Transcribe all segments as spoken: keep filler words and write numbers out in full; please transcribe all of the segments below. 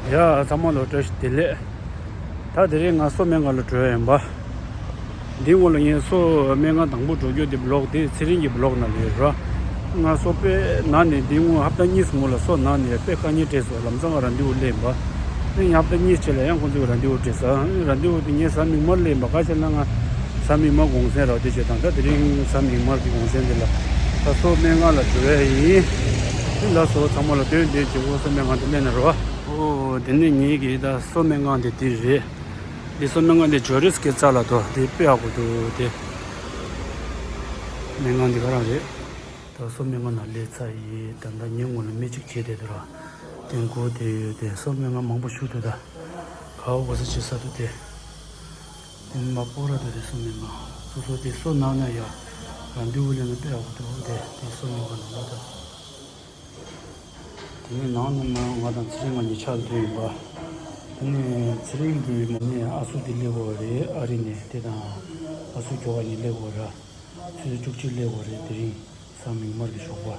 ཡ་ཚང་མ་ལ་བཀྲ་ཤིས་བདེ་ལེགས། ད་དེ་རིང་ང་སོ་སྨན་ཁང་ལ་འགྲོ་ཡ་ཡིན་པ། འདི་སྔོན་ལ་ངས་སོ་སྨན་ཁང་དང་པོ་འགྲོ་རྒྱུ་དེ་བི་ལོག་དེ་ཚེ་རིང་གི་བི་ལོག་ནང་ལ་ཡོད་ར། ང་སོ་དཔེ་ན་ནས་འདི་སྔོན་ཧབ་ཏ་གཉིས་སྔོན་ལ་སོ་ན་ནས་དཔེ་དཀའ་ངལ་འཕྲད་སོང་། ལམ་སང་ང་རན་དེ་བོ་སླེབས་པ། ཨ་ནི་ཧབ་ཏ་གཉིས་རྗེས་ལ་ཡང་ཁོང་ཚོས་རན་དེ་བོ་སྤྲད་ས། ཨ་ནི་རན་དེ་བོ་དེ་ངས་གཟའ་མིག་དམར་སླེབས་པ། ག་ཞེ་ན་ང་གཟའ་མིག་དམར་གུང་སེང་རག་དེ་བྱས་དང་། ད་དེ་རིང་གཟའ་མིག་དམར་གྱི་གུང་སེང་དེ་ལ་ད་སོ་སྨན་ཁང་ལ་འགྲོ་ཡ་ཡིན། ལགས་སོ། ཚང་མ་ལ་སྟོན་དེ་བྱེད་དགོས། སོ་སྨན་ཁང་དེ་སླེབས་ན་རོ། ཨོ་དེ་ནས་ངེད་ཀྱི་ད་སོ་སྨན་ཁང་དེ་དེ་རེད། འདི་སོ་སྨན་ཁང་དེ་ཇོ་རིས་ཀྱི་རྩ་ལ་དོ་དེ་དཔེ་ཡག་པོ་འདུག་དེ་སྨན་ཁང་འདི་ག་རང་རེད། ད་སོ་སྨན་ཁང་ནང་སླེབས་ཚར་ཡིན། ད་ལྟ་ཉིན་གུང་ལ་མི་གཅིག་བྱས་བསྡད་འདུག་ར། དེ་སྒོ་དེ་ཡོད་དེ། སོ་སྨན་ཁང་མང་པོ་ཞིག་འདུག་ད་ག་བ་གོ་ས་བྱེད་ས་འདུག་དེ། དེ་མ་སྤོ་ར་འདུག་དེ་སོ་སྨན་ཁང་སོ་སོ་དེ་སོ་ན་ན་ཡ་རང་འདུག་ལས་ན་དཔེ་ཡག་པོ་འདུག་དེ་དེ་སོ་སྨན་ཁང་ནང་ལ་ད། དེ་ནས་ནང་ནས་མ་ང་དང་ཚེ་རིང་ང་གཉིས་ཆ་ལ་སྡོད་ཡིན་པ། དེ་ནས་ཚེ་རིང་གི་མ་ནས་ཨ་སུ་དེ་སླེབས་པ་རེད། ཨ་རི་ནས་དེ་དང་ཨ་སུ་ཁྱོ་ག་གཉིས་སླེབས་པ་ར། ཆུ་ཚོད་བཅུ་གཅིག་སླེབས་པ་རེད། དེ་རིང་གཟའ་མིག་དམར་གྱི་ཞོགས་པ།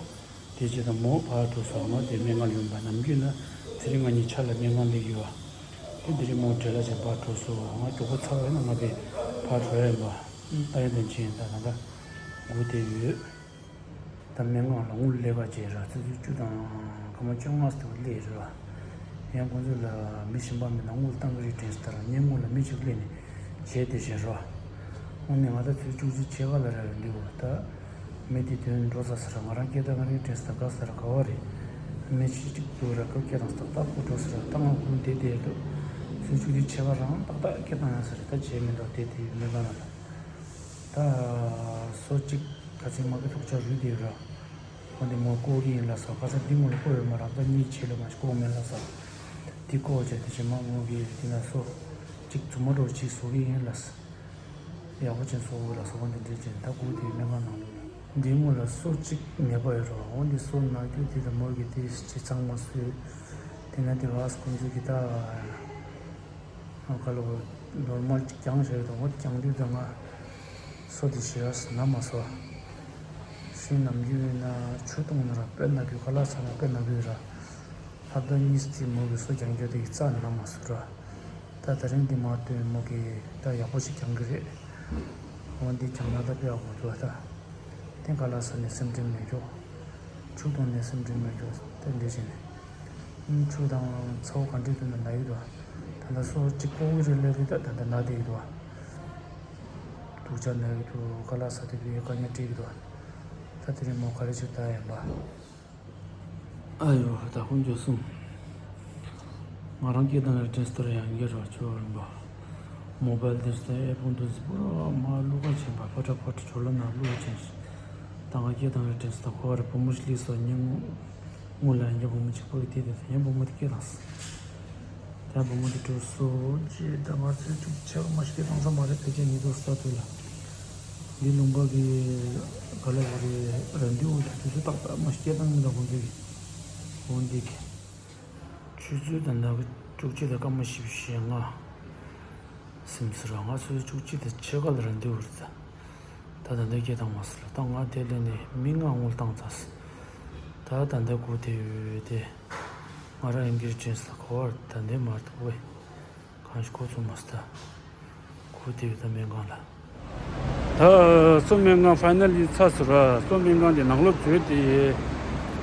དེ་རྗེས་དང་མོ་ཕར་འགྲོ་སོང་། ང་དེ་སྨན་ཁང་ལ་ཡོང་པ། ནམ་རྒྱུན་ན་ཚེ་རིང་ང་གཉིས་ཆ་ལ་སྨན་ཁང་སླེབས་ཡོད་པ། དེ་དེ་རིང་མོ་བྲེལ་ལ་ཅན་ཕར་འགྲོ་སོང་། ང་མགྱོགས་པོ་ཚར་བ་ཡིན་ན་ང་དེ་ཕར་འགྲོ་ཡ་ཡིན་པ། ད་ཡིན་དོན་ཆེན་ཡིན། ད་ད་ད་སྒུག་བསྡད་ཡོད། ད་སྨན་ཁང་ལ་དངུལ་ལས་ཀ་བྱས་ར། ཆུ་ཚོད་བཅུ་དང་སྐར་མ་བཅོ་ལྔ་ཙམ་སླེབས་རེད་བ། ཡང་ཁོང་ཚོ་ལ་མི་གཞན་པ་མིན་ན་དངུལ་བཏང་གི་རེད་དྲན་སོང་། ད་ར་ཉིན་གུང་ལ་མི་གཅིག་སླེབས་ནས་བྱས་བསྡད་བཞིན་ར། དངོས་གནས་ང་ད་ཆུ་ཚོད་བཅུ་གཅིག་ཕྱེད་ཀ་ལ་ར་རེད་འདུག་ད་མི་དེ་དོན་འགྲོ་ཚར་ས་ར། ང་རང་སྐད་བཏང་གི་རེད་དྲན་སོང་། ད་ག་ས་ར་ག་བ་རེད། མི་གཅིག་གཅིག་འདུག་ར། སྐབས་སྐད་བཏང་ས་ཏག་ཏག་སྒུག་འགྲོ་ས་ར། ད་ང་ཁོང་དེ་བསྡད་འདུག་ཆུ་ཚོད་བཅུ་གཅིག་ཕྱེད་ཀ་རང་ཏག་ཏག་སྐད་བཏང་ཡོང་ས་རེད། ད་བྱས་མི་འདུག་དེ་དེ་སྨན་ཁང་ལ། ད་སོ་གཅིག་ཁ་ཚིག་མ་གི་ཐུག་ཆ་རུལ་དེ་ར། འོ་འདི་མོ་བཀོག་གི་ཡིན་ལ་སོ། ཁ་ཚ་འདི་མོ་ལ་བཀོག་ཡོད་མ་རེད། ད་གཉིས་བྱས་ལ་མ་ཞིག་བཀོག་མེད་ལ་སོ། འདི་བཀོག་བྱས་དེ་བྱས་མ་མོ་གི་དེ་ན་སོ་གཅིག་རྫུན་མ་འགྲོ་གཅིག་བཟོ་གི་ཡིན་ལ་སོ། ཡག་པོ་ཅན་བཟོ་དགོས་ལ་སོ། འོ་འདི་འདྲས་ཅན་ད་སྒུག་དེ་སྨན་ཁང་ནང་ལ། འདི་མོ་ལ་སོ་གཅིག་ནད་པ་ཡོད་རོ། འོ་འདི་སོ་ན་རྒྱུ་དེ་ལ་མོ་གི་དེ་ཅི་ཚང་མ་སོས། དེ་ན་དེ་བ་སྐུ་མཛོད་ཀྱི་ད། ང་ག་ལ་བ་ནོར་མལ་ཅིག་བརྒྱངས་བྱས་དང་། འོ་བརྒྱངས་དུས་ད་ང་སོ་དེ་ཞེ་ཡ་ན་མ་སོ། ཤིང་ནམ་རྒྱུན་ན་ཆུ་བཏུང་ན་ར་དཔེ་ན་རྒྱུ། ཁ་ལག་ཟ་ན་དཔེ་ན་རྒྱུ་ར། ལྷག་ཏུ་གཉིས་ཚེ་མོ་གི་སོ་བརྒྱངས་རྒྱུ་དེ་རྩ་ན་མ་སོ་ར། ད་ད་རིང་འདི་མ་སྟོན་མོ་གི་ད་ཡག་པོ་ཞིག་བརྒྱངས་གི་རེད། འོ་འདི་བརྒྱངས་ན་ད་དཔེ་ཡག་པོ་འདུག་ད་དེ་ཁ་ལག་ཟ་ནས་སེམས་ཁྲལ་མེད་རྒྱུ། ཆུ་བཏུང་ནས་སེམས་ཁྲལ་མེད་རྒྱུ་དེ་འདྲས་བྱས་ནས། ཆུ་དང་ཚ་བོ་ག་འདྲས་འདུག་ན་ན་ཡི་འདུག་ད་ལྟ་སོ་གཅིག་པོ་གི་རེ་ལས་རེད། ད་ད་ལྟ་ན་བསྡད་ཡི་འདུག་དུག་ཆ་ན་ཡི་འདུག་ཁ་ལག་ཟ་དུས་དེ་དཀའ་ངལ་འཕྲད་ཀྱི་འདུག་ད་དེ་རིང་མོ་ག་རེ་བྱེད་ད་ཡིན་པ། ཨ་ཡོ། ད་དཀོན་མཆོག་གསུམ། ང་རང་སྐད་བཏང་ཡ་དྲན་སྟོར་ཡང་ཡོད་ར། ཆོ་རིམ་པ། མོ་བལ་དེ་ཚོ་ཨེ་ཕོན་དེ་ཚོ་པུ་ར་མ་བླུག་ག་ཕྱིན་པ། ཕ་ཏྲ་ཕ་ཏྲ་ཇོ་ལ་ན་བླུག་ག་ཕྱིན་ཤི། ད་ང་སྐད་བཏང་ཡ་དྲན་སྟོར། ཁོ་ར་བུ་མོ་ཞིག་སླེབས་སོང་། ཉིན་གུང་ལ་ཡང་བུ་མོ་གཅིག་པོ་དེ་དེ་ཡང་བུ་མོ་དེ་སྐད་བཏང་སོང་། ད་བུ་མོ་དེ་འགྲོ་སོང་ཅི། ད་ང་ཚོས་ཅུག་ཆེ་བ་མ་ཞིག་སྐད་བཏང་ས་མ་རེད། ཕལ་ཆེར་ཉིན་ཐོ་ས་དུ་ལ། འདི་ལུང་པ་གི་ག་ལ་བ་རེད། ར་འདི་འོ་དུ་དུས་ཚོད་ཏག་ཏག་མ་ཞིག་སྐད་བཏང་མི་འདུག་ཁོང་ཚོས་ཀྱི། འོ་འདི་གི་ཆུ་ཚོད་ད་ལྟ་གི་བཅུ་གཅིག་དང་སྐར་མ་བཞི་བཅུ་ཞེ་ལྔ། སིམ་སི་ར་ང་ཚོས་བཅུ་གཅིག་དང་ཕྱེད་ཀ་ལ་ར་འདི་འོ་རེད། ད་ད་ལྟ་སྐད་བཏང་མ་སོང་ལ། ད་ང་དེ་ལས་ནས་མི་ལྔ་དངུལ་བཏང་ཚར་སོང་། ད་ད་ལྟ་སྒུག་བསྡད་ཡོད་དེ། ང་རང་ཨིན་གྱི་རེད་དྲན་སོང་། ག་བར་ད་འདི་མ་གཏོགས་བས། གང་ཞིག་ཁོ་ཚོ་མ་སྟ། ཁོ་དེ་ཡོད་ད་སྨན་ཁང་ལ། ད་སོ་སྨན་ཁང་ཕའི་ནལ་ལི་ཚར་སོང་ར། སོ་སྨན་ཁང་དེ་ནང་ལོགས་བྱོས་ཏེ།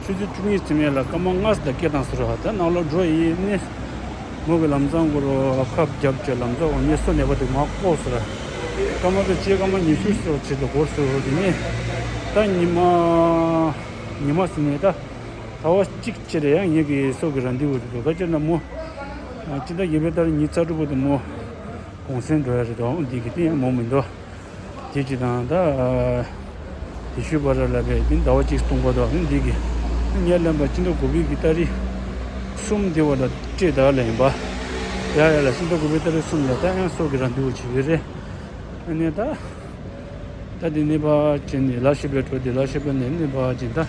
ཆུ་ཚོད་བཅུ་གཉིས་ཙམ་ཡས་ལ་སྐར་མ་ལྔ་ཙམ་ད་སྐད་བཏང་སོང་ར། ད་ནང་ལོགས་འགྲོ་ཡིན་ནི། མོ་གི་ལམ་སང་གུ་རུ་ཁབ་རྒྱབ་ཀྱི་ལམ་སང་འོ་ངས་སོ་ནད་པ་དེ་མ་བཀོག་སོང་ར། སྐར་མ་ད་ཕྱེད་ཀ་མ་ཉི་ཤུ་སོ་ཆེད་དུ་འགོར་སོང་། དེ་ནས་ད་ཉི་མ་ཉི་མ་ཟིན་ནས་ད། ཟླ་བ་གཅིག་ཅིག་རེ་ཡང་ངེད་ཀྱི་སྲོག་གི་ར་འདི་འུ་རེད་འདུག་ག་ཅེ་ན་མོ། ཨ་སྤྱི་ཟླ་བརྒྱད་པའི་ཏ་རིག་ཉི་ཤུ་རྩ་དྲུག་པོ་དེ་མོ་གུང་སེང་འགྲོ་ཡ་རེད་དོ། འདི་གི་སྟེང་ཡང་མོ་མི་འདུག་དེ་ཅི་དང་ད། དེ་ཤུ་བ་ར་ལ་བས་དེ་ཟླ་བ་གཅིག་སྟོང་པ་དོ་འདི་གི། ངས་ལན་པ་སྤྱི་ཟླ་དགུ་པའི་གི་ཏ་རིག་གསུམ་དེ་བ་ལ་སྤྲད་ད་ལ་ཡིན་པ། ཡ་ཡ་ལ་སྤྱི་ཟླ་དགུ་པའི་ཏ་རིག་གསུམ་ལ་ད་ཡང་སྲོག་གི་ར་འདི་འུ་བྱེད་ཀྱི་རེད། ཨ་ནི་ད། ད་དེ་ནས་ཕར་ཕྱིན་ནས་ལ་ཤི་པའི་འགྲོ་དེ་ལ་ཤི་པའི་ནས་ནས་ཕར་ཕྱིན་ད་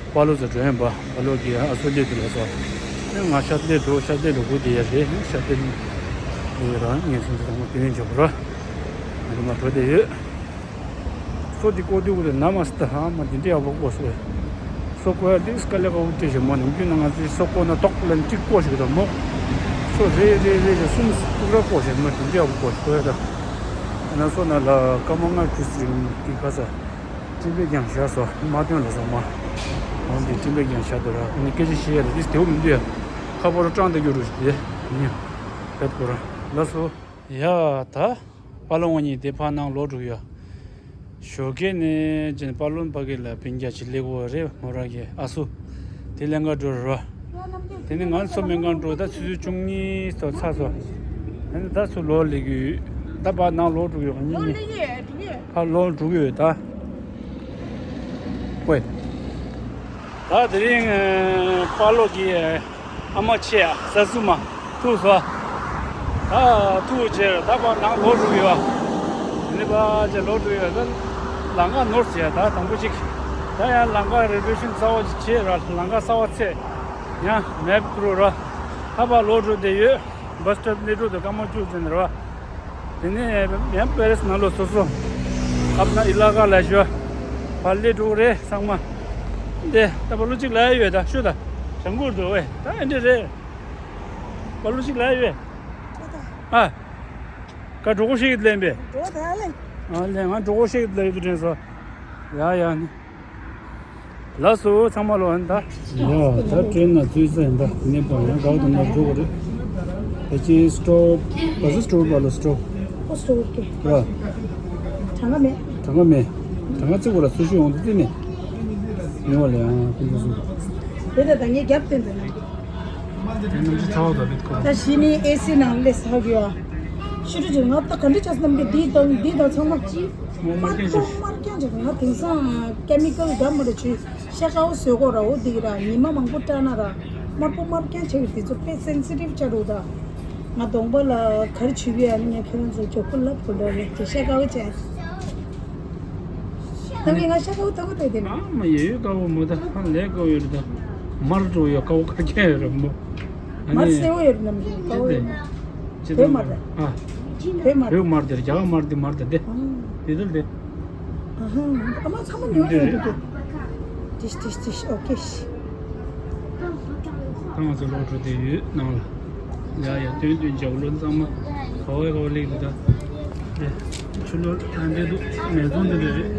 པ་ལོ་ཚོ་འགྲོ་ཡིན་པ། པ་ལོ་གི་ཨ་སོ་སླེབས་དེ་ལ་སོ། ཨེ་ང་ཤར་སླེབས་འགྲོ་ཤར་སླེབས་འགྲོ་དགོས་དེ་ཡ་རེད། ཤར་སླེབས་འགྲོ་ཡ་རང་ངན་སོང་དེ་དང་པོ་དེ་ཡིན་ཆོག་ར། ཨ་ནི་མ་འགྲོ་དེ་ཡོད། སོ་དེ་བཀོག་དུས་ཀུ་དེ་ན་མ་སི་ད་ཧ་མ་དེ་འདྲ་ཡག་པོ་བཀོག་སོ། སོ་བཀོག་ཡ་དེ་སྐ་ལེ་ཀ་བོ་དེ་བཞིན་མ་ནམ་རྒྱུན་ན་ང་ཚོའི་སོ་བཀོག་ན་ཏོག་ལ་གཅིག་བཀོག་ཞིག་དང་མོ། རེད་རེད་རེད་རེད། གསུམ་སྐུ་ར་ཀོ་ཞེས་མ་དེ་འདྲ་བ་ཀོ་ཞེས་ཀོ་ཡ་ད། ན་སོ་ན་ལ་ཀ་མ་ང་ཁུ་སི་རིང་གི་ཁ་ས་ཀྲིན་པེ་ཀྱང་བཞག་སོ་མ་སྟོན་ལ་སོ་མ། འོན་ཏེ་ཀྲིན་པེ་ཀྱང་བཞག་དོ་ར་ནི་སྐད་ཆ་བཤད་ཡ་ལ་དེ་དེའུ་མི་འདུག་ཡ། ཁ་པོ་ར་ཀྲང་ད་རྒྱུ་རུ་ཞིག་དེ་ཉིན་བེད་ཀོ་ར་ལ་སོ། ཡ་ད། པ་ལོ་ངོ་གཉིས་དེ་ཕར་ནང་ལོག་འགྲོ་གི་ཡོད། ཞོགས་ཀས་ནས་ཅན་པ་ལོན་པ་གི་ལ་པིན་རྒྱ་ཆི་ལེ་གོ་རེ་མོ་ར་གི་ཨ་སུ། དེ་ལེན་ག་འགྲོ་ར། དེ་ནི་ང་ཚོ་མེན་གང་འགྲོ་ད་ཆུ་ཚོད་བཅུ་གཉིས་ཐོག་ཚར་སོ། དེ་ནི་ད་ཚུར་ལོག་ལེགས་ཡོད། ད་པ་ནང་ལོག་འགྲོ་གི་ཡོད་ངེས་ངེས། ཕར་ལོག་འགྲོ་གི་ཡོད་ད། ཝེ། ད་དེ་རིང་པ་ལོ་གི་ཨ་མ་ཆེ་ཡ་ས་སུ་མ་ཐུག་སོ། ད་ཐུག་ཆེ་ད་པ་ནང་ལོག་འགྲོ་གི་ཡོད། དེ་ནི་པ་ཆེ་ལོག་འགྲོ་གི་ཡོད། ད་ལམ་ཁ་ནོར་ཆེ་ཡ་ད་དང་པོ་གཅིག་ད་ཡང་ལམ་ཁ་རེ་ནོ་ཝེ་ཤན་གསར་བ་ཅིག་བྱས་ར་ལམ་ཁ་གསར་བ་ཚད་ཡང་མེབ་ཀྲུ་ར་ད་པ་ལོག་འགྲོ་བསྡད་ཡོད། བྷ་སི་སི་ཊོབ་སླེབས་འགྲོ་དུ་སྐར་མ་བཅུ་ཙམ་རེད་བ། དེ་ནས་ཡང་པེ་རེ་སི་ནང་ལོགས་སོ་སོ། ཨབ་ན་ཨི་ལ་ཀ་ལ་ཞོ། ཕར་སླེབས་འགྲོ་རེད་ཚང་མ། འདི་ད་པ་ལོ་གཅིག་ལ་ཡོད་ད་ཤོད་ད། བྱང་ཁུར་འདུག་ཝེ་ད་ཨེ་འདྲ་རེད། པ་ལོ་གཅིག་ལ་ཡོད། ཨ། ཀ་གྲོགས་པོ་ཞིག་ལེན་པས། འགྲོ་ད་ལེ། ཨ་ལེ་ང་གྲོགས་པོ་ཞིག་ལ་ཡོད་དུ་དྲན་སོ། ཡ་ཡ་ནི། ལགས་སོ་ཚང་མ་ལོ་ཨན་ད། ཡ་ད་ཀྲེན་ན་ཚུད་ས་ཡིན་ད་དེ་ནས་པ་ཡང་གག་དང་ནར་འགྲོ་གི་རེད། ད་ཅི་སི་ཊོབ་བྷ་སི་སི་ཊོབ་པ་ལ་སི་ཊོབ། ཨོ་སི་ཊོབ་ཀེ། ཡ། གྲངས་ཀ་མེད། གྲངས་ཀ་མེད། གྲངས་ཀ་བརྩི་དགོས་ལ་སུ་ཞུ་ཡོང་དུ་བརྩི་ནས། ཉོ་བ་ལ་ཡང་ཁོང་ཚོ་སུ། དེ་ལྟ་ད་ངས་རྒྱབ་སྟོན་དུ་ན། དེ་ནང་ཚོ་ཚ་བ་དང་བེད་ཁོ། ད་ཤི་ནི་ཨེ་སི་ནང་སླེབས་ཚར་གི་ཡོད། ཤི་ཏུ་ཅིག་ང་ད་ག་འདྲ་ཆགས་སྣམ་གི་འདི་དང་འདི་དང་ཚང་མ། དམར་པོ་དམར་རྐྱང་ཅིག་ང་དེང་སང་ཀེ་མི་ཀལ་འདྲ་མ་འདྲ་བྱོས་ཤ་ཁའོ་བཟོས་གོ་ར་འོ་འདི་གི་ར་ཉི་མ་མང་པོ་བཀྲ་ན་ར་དམར་པོ་དམར་རྐྱང་ཆགས་ཡོད། དེ་ཚོ་དཔེ་སེན་སི་ཊིབ་ཆགས་འགྲོ་ད། ང་གདོང་པ་ལ་ག་རེ་བྱེད་ཀྱི་ཡ་ནི་ངས་ཁྱེད་རང་ཚོ་མགྱོགས་པོ་ལབ་དགོས་འདྲ་རེད་དེ་ཤ་ཁའོ་བྱས། ནམ་གྱི་ང་ཤ་ཁའོ་ཐོག་ཐོག་དེ་མ་མ་ཡོད་ཡོད་དཀར་པོ་མོ་ད་ཧ་ལས་དཀར་པོ་ཡོད་རེད་ད། མར་འགྲོ་ཡོད་དཀར་པོ་ཁ་ཁྱེར་ཡོད་རེད་མོ། མར་སེར་པོ་ཡོད་རེད་ནམ་གྱི་དཀར་པོ་ཡོད་ན། ཅི་བོད་མར་རེད། ཨ། བོད་མར། བོད་མར་དེར་རྒྱ་གར་མར་དེ་མར་དེ་དེ། དེ་དེ་དེ། ཨ་ཧ། ཨ་མ་ཚང་མ་ཉོ་ཡོད་འདུག་གི། ཏིཤ་ཏིཤ་ཏིཤ་ཨོ་ཀེ་ཤི། ད་ང་ཚོ་ལོག་འགྲོ་དེ་ཡོད་ནང་ལ། ཡ་ཡ་དོན་དོན་འཇའ་ལོ་ཚང་མ་ག་བ་ག་བ་ལེགས་འདུག་ད། ཆུ་ལོ་ལང་དེ་འདུག་མེ་ཚོང་དེ་འདྲ་རེད།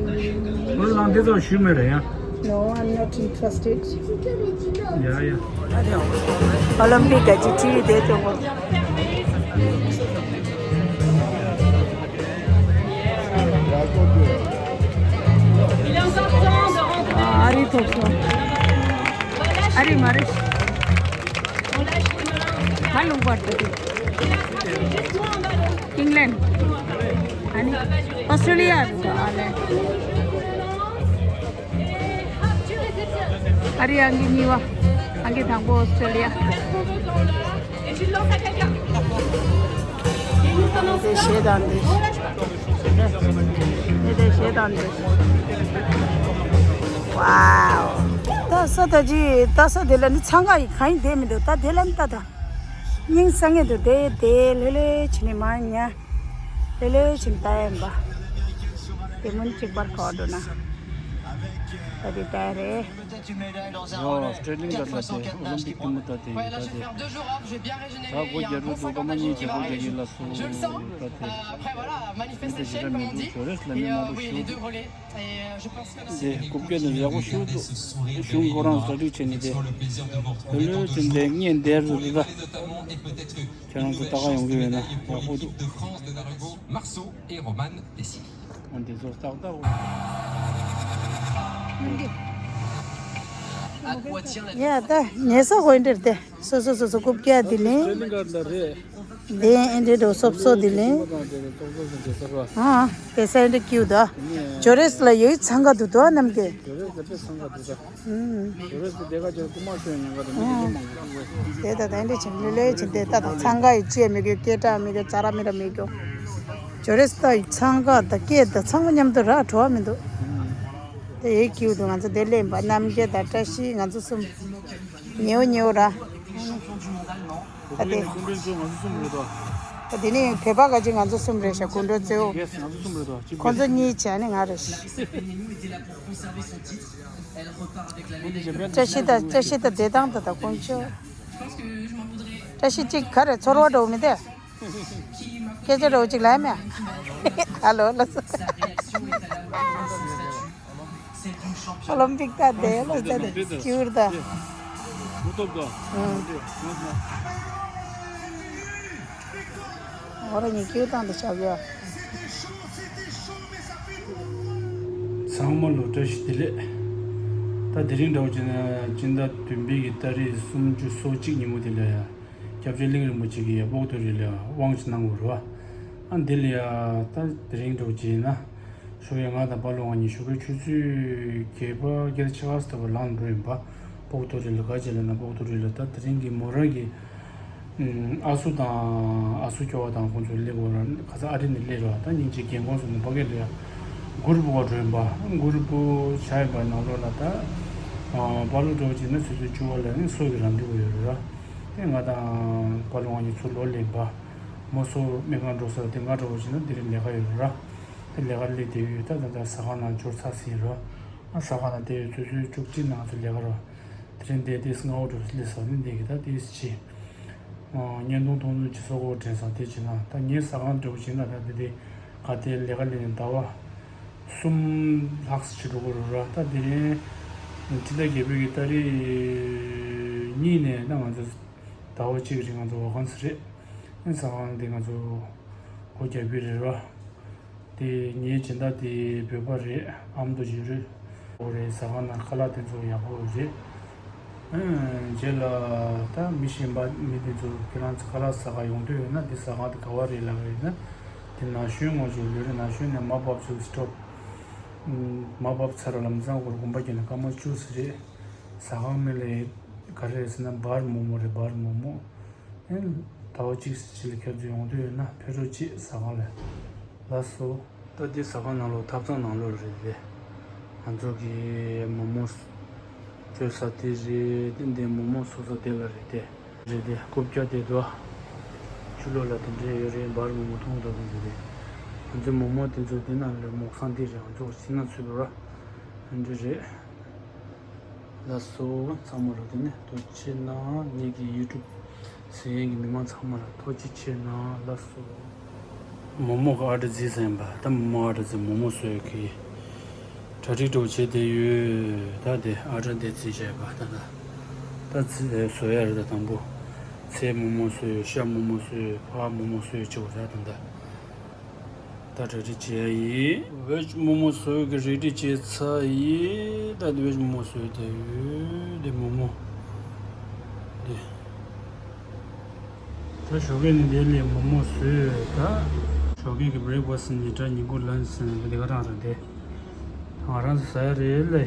ཁོ་ལང་དེ་ཚོ་ཞུ་མེད་རེད་ཡ། No, I'm not interested. ཡ་ཡ། ཨོ་ལིམ་པིག་ག་ཅི་ཅི་དེ་དེ་འོ། ཨ་རི་ཐོབ་སོང་། ཨ་རི་མ་རེད། ང་ལུང་པར་འགྲོ་གི། ཨིང་ལན། ཨ་ནི་ཨོ་སི་ཀྲོ་ལི་ཡ་རུ་འགྲོ་ཨ་ལན། ཨ་རི་ཨང་ཀི་གཉིས་པ། ཨང་ཀི་དང་པོ་ཨོ་སི་ཀྲོ་ལི་ཡ། དེ་གཞས་དང་དེ། དེ་དེ་གཞས་དང་དེ། ཝའོ། ད་ས་ད་ཅི་ད་ས་དེ་ལ་ནི་འཚང་ཁ་ཡི་གང་ཡིན་དེ་མི་འདུག་ད་དེ་ལ་ནི་ད་ད། སྙིང་ས་ངེས་འདུག་དེ་དེ་ལེ་ལེ་བྱེད་ནི་མ་ཉ། ལེ་ལེ་བྱེད་ནི་ད་ཡིན་པ། དེ་མུན་གཅིག་པར་གོ་འགྲོ་ན། ད་དེ་ད་རེད། ཡོ་སི་ཊེ་ལིང་ག་ལ་དེ་ཨོ་ལིམ་པིག་གི་མུ་ད་དེ་ཡིན་ད་དེ། ད་སྒོ་རྒྱག་རུ་འདུག་སྐར་མ་གཉིས་བྱེད་སྒོ་རྒྱག་གི་ལ་སུ་ཡིན་ད་དེ། མི་དེ་ཞེ་དྲག་མི་འདུག་ཇོ་རེས་ལ་མི་མང་པོ་ཞུ་འདུག་དེ་རྐུབ་བཀྱག་ནི་ཡག་པོ་ཞུ་འདུག་གཞུང་ཁོ་རང་གྲ་སྒྲིག་བྱས་ནས་དེ། བོད་ལུགས་ཀྱི་འདི་ངས་འདིར་རུ་རུ་ད། ཁྱེད་རང་ཚོ་ལྟ་ག་ཡོང་གི་ཡོད་ན་ཡག་པོ་འདུག Marceau et Roman Tessier. འདི་ཚོ་ཏག་ཏག་འོ། ཡ་ད་ཉེ་ས་ཧོན་འདིར་དེ་སོ་སོ་སོ་སོ་རྐུབ་བཀྱག་འདི་ལེན། དེ་ཨེ་འདྲེ་འགྲོ་སོབ་སོ་འདི་ལེན། ཨ་དེ་ས་ཨེ་འདྲེ་ཀིའུ་ད། ཇོ་རེས་ལ་ཡོད་འཚང་ཁ་འདུག་དོ་རྣམ་རྒྱལ། ཨུམ། དེ་ད་དེ་འདྲ་བྱེད་ལེ་ལེ་བྱེད་དེ་ལྟ་དང་འཚང་ཁ་ཡི་ཅི་ཡང་མི་དགོས་སྐད་གྲགས་མི་དགོས་ཙ་ར་མི་ར་མི་དགོས། ཇོ་རེས་ད་ཡི་འཚང་ཁ་ད་སྐད་ད་ཚང་མ་མཉམ་དུ་ར་བྲོ་བ་མི་འདུག་དེ་ཡི་ཀིའུ་དུ་ང་ཚོ་དེ་ལེན་པ་རྣམ་རྒྱལ་དང་བཀྲ་ཤིས་ང་ཚོ་གསུམ། ཉེའུ་ཉེའུ་ར། ད་དེ། ད་དེ་ནི་བོད་པ་ག་ཅིག་ང་ཚོ་གསུམ་རེད་ཤག་སྐུ་མགྲོན་གཙོ་བོ། ཁོ་ཚོ་གཉིས་བྱས་ནི་ང་རེད་ཤག་བཀྲ་ཤིས་དང་བཀྲ་ཤིས་དང་བདེ་ཐང་དང་དང་དཀོན་མཆོག་བཀྲ་ཤིས་གཅིག་ག་རེ་ཚོར་བ་འདྲ་བོ་མི་འདུག་སྐད་ཆ་འདྲ་བོ་གཅིག་ལབ་མེད། ཧ་ལོ་ལ། ཨོ་ལིམ་པིག་ད་དེ་ལ་ད་དེ་སྐྱུར་ད། ཨུ། ཨོ་ར་ཉི་སྐྱུར་དང་དེ་ཆགས་ཡོད། ཚང་མ་ལ་བཀྲ་ཤིས་བདེ་ལེགས། ད་དེ་རིང་འདྲ་བོ་བྱས་ན་སྤྱི་ཟླ་བདུན་པའི་གི་ཏ་རིག་སུམ་ཅུ་སོ་གཅིག་ཉིན་མོ་དེ་ལ་ཡ། སྐྱབས་རྗེ་གླིང་རིན་པོ་ཆེ་གིས་ཡ་སྤོག་ཐོ་རི་ལ་དབང་ཆེན་གནང་དགོས་རེད་བ། ཨ་འདི་ལ་ཡ་ད་དེ་རིང་འདྲ་བོ་བྱས་ན། ཞོགས་ཀས་ང་དང་པ་ལོ་ང་གཉིས་ཞོགས་ཀའི་ཆུ་ཚོད་བརྒྱད་པ་བརྒྱད་ཕྱེད་ཀ་ཙམ་ལངས་འགྲོ་ཡིན་པ། སྤོག་ཐོ་རི་ལ་ག་བྱས་ལབ་ན་སྤོག་ཐོ་རི་ལ་ད་དེ་རིང་གི་མོ་རང་གི་ཨ་སུ་དང་ཨ་སུ་སྐྱོ་བ་དང་ཁོང་ཚོ་སླེབས་འོ་ར་ག་ས་ཨ་རི་ནས་སླེབས་ར་ད་སྙིང་རྗེ་རྒན་ཁོང་ཚོ་ནས་ཕ་གི་ལ་ཡ་གུ་རུ་བ་འགྲོ་ཡིན་པ། གུ་རུ་བ་ཆ་ཡིན་པ་ནང་ལོགས་ལ་ད་པ་ལོ་འགྲོ་བྱས་ན་ཆུ་ཚོད་བཅུ་པ་ལ་ནི་སོ་གི་རང་འགྲོ་གི་ཡོད་ར། དེ་ང་དང་པ་ལོ་ང་གཉིས་ཚུར་ལོག་སླེབས་པ། མོ་སོ་སྨན་ཁང་འགྲོ་ས་དེ་ང་འགྲོ་བ་བྱས་ན་དེ་རིང་ལས་ཀ་ཡོད་ར། དེ་ལས་ཀ་སླེབས་བསྡད་ཡོད་ད་ད་ད་ཟ་ཁང་ནང་འབྱོར་ཚར་ཟིན་ར། ཨ་ཟ་ཁང་ནང་བསྡད་ཡོད་ཆུ་ཚོད་བཅུ་གཅིག་ནང་ཚུར་ལས་ཀ་ར། དེ་རིང་བསྡད་དེ་སྔ་བོ་འགྲོ་སླེབས་ས་ནི་བསྡད་གི་ད་དེ་ཅི། བརྙན་ཐུང་མཐོང་ཚུལ་ཅི་སོ་གོ་དྲན་སོང་དེ་བྱས་ན་ད་ངའི་ཟ་ཁང་འགྲོ་བ་བྱས་ན་ད་དེ་དེ་ག་དེ་ལས་ཀ་སླེབས་ནས་ཟླ་བ། གསུམ་ལྷག་ཙམ་ཅིག་འགྲོ་གི་རེད་ར། ད་དེ་རིང་སྤྱི་ཟླ་བརྒྱད་པའི་གི་ཏ་རིག་གཉིས་ནས་ད་ང་ཚོ་ཟླ་བ་གཅིག་རིང་ང་ཚོ་འོ་ཁང་ཟེར་རེད། ཨ་ཟ་ཁང་དེ་ང་ཚོ་སྒོ་རྒྱབ་ཀྱི་རེད་ར། དེ་ངའི་སྦྱིན་བདག་དེ་བོད་པ་རེད། ཨ་མདོ་ཇི་རེད། འོ་རེད། ཟ་ཁང་ནང་ཁ་ལག་དེ་ཚོ་ཡག་པོ་རེད། རྗེས་ལ་ད་མི་གཞན་པ་མི་དེ་ཚོ་ཁྱེད་རང་ཚོ་ཁ་ལག་ཟ་ག་ཡོང་འདོད་ཡོད་ན་འདི་ཟ་ཁང་དེ་ག་བ་རེད་ལབ་རེད་ན། དེ་ན་གཞོན་ངོ་ཚོ་ལོས་རེད། ན་གཞོན་ནས་མ་བབས་ཚོ་སི་ཊོབ། མ་བབས་ཚར་ལམ་སང་སྐོར་དགོན་པ་བརྒྱུད་ནས་སྐར་མ་བཅུ་ཙམ་རེད། ཟ་ཁང་མིང་ལ་ག་རེ་རེད་ཟེར་ན་བར་མོ་མོ་རེད། བར་མོ་མོ། ཨེ། ཟླ་བ་གཅིག་ཙམ་ཅིག་ལ་ཁྱེད་ཚོ་ཡོང་འདོད་ཡོད་ན་ཕེབས་རོགས་གྱིས་ཟ་ཁང་ལ། ལགས་སོ། ད་འདི་ཟ་ཁང་ནང་ལོགས་ཐབ་ཚང་ནང་ལོགས་རེད་དེ། ང་ཚོ་གི་མོག་མོག་བཟོ་ས་དེ་རེད་དེ། འདི་མོག་མོག་བཟོ་ས་དེ་ལ་རེད་དེ། རེད་དེ་རྐུབ་བཀྱག་དེ་དོ། ཕྱི་ལོགས་ལ་དེ་འདྲས་ཡོད་རེད། བར་མོག་མོག་མཐོང་ཐུབ་ཀྱི་འདུག་དེ། ང་ཚོའི་མོག་མོག་དེ་ཚོ་དེ་ནང་ལ་མོག་སང་དེ་རེད། ང་ཚོ་ཕྱི་ནང་ཚུད་པ་ར། དེ་འདྲས་རེད། ལགས་སོ། ཚང་མ་ལ་དེ་ནས་ཐུགས་རྗེ་གནང་། ངེད་ཀྱི་ཡུ་ཊུབ་གཟིགས་མཁན་གྱི་མི་མང་ཚང་མ་ལ་ཐུགས་རྗེ་ཆེ་གནང་། ལགས་སོ། མོག་མོག་གི་ཨ་ཏྲ་ཛི་ཟེར་ཡིན་པ། ད་མོག་མོག་ཨ་ཏྲ་ཛི་མོག་མོག་བཟོ་ཡག་གི་གྲ་སྒྲིག་འདྲ་བོ་བྱས་བསྡད་ཡོད། ད་དེ་ཨ་ཏྲ་དེ་ཛི་བྱས་པ་ད་ད། ད་ཛི་བཟོ་ཡག་རེད། ད་དང་པོ་ཚལ་མོག་མོག་བཟོས་ཡོད། ཤ་མོག་མོག་བཟོས་ཡོད། ཕག་མོག་མོག་བཟོས་ཡོད་ཅེས་པ་ད་ད་ད། ད་གྲ་སྒྲིག་བྱེད་ཡ་ཡིན། ཝེཇ་མོག་མོག་བཟོ་གི་རེ་ཌི་བྱས་ཚར་ཡིན། ད་ཝེཇ་མོག་མོག་བཟོས་བསྡད་ཡོད། འདི་མོག་མོག་འདི། ད་ཞོགས་ཀས་ནི་འདི་ལས་མོག་མོག་བཟོས་ཡོད། ད་ཞོགས་ཀས་ཀྱི་བྷི་རེག་ཕ་སི་ནི་ད་ཉིན་གུང་ལན་ཆི་ཟེར་ན་འདི་ག་རང་རེད་དེ། ང་རང་ཚོ་ཟ་ཡ་རེད་ལེ།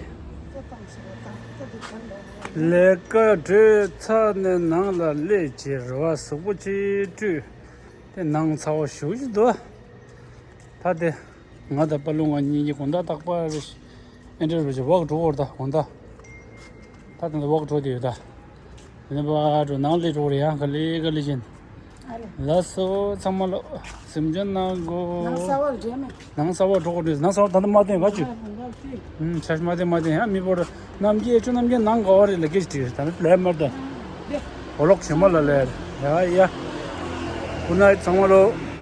ལས་ཀ་གྲོལ་ཚར་ནས་ནང་ལ་སླེབས་བྱས་རེ་བ་གཟུགས་པོ་ཅིག་བཀྲུས། དེ་ནང་ཚ་བོ་ཞེ་པོ་ཅིག་འདུག་ད་དེ་ང་དང་པ་ལུ་ང་གཉིས་ཀྱི་དགོང་དག་རྟག་པར་ཨེ་འདྲ་རུ་ཅིག་ཝོག་འགྲོ་བར། ད་དགོང་དག་ད་དེ་ནས་ཝོག་འགྲོ་དེ་ཡོད། ད་དེ་ནས་པར་འགྲོ་ནང་སླེབས་འགྲོ་བར་ཡང་ག་ལེ་ག་ལེ་བྱས་ནས། ལགས་སོ། ཚང་མ་ལོ་སེམས་ཅན་ནང་གོ། ནང་གསར་བར་འདྲེས་མེད། ནང་གསར་བར་འགྲོ་དགོས་འདྲེས། ནང་གསར་བར་ད་ལྟ་མ་བསྟན་ག་ཅིག་ཨུམ། ཆ་མ་བསྟན་མ་བསྟན་ཡང་མི་བོར་རྣམ་རྒྱལ་ཆུ་རྣམ་རྒྱལ་ནང་ག་བ་རེད་ལ་སྐད་ཅིག་ད་ནི་ལས་མར་ད། འོ་ལོག་ཞེ་མ་ལ་ལས། ཡ་ཡ། གུ་ནའིཊ་ཚང་མ་ལོ།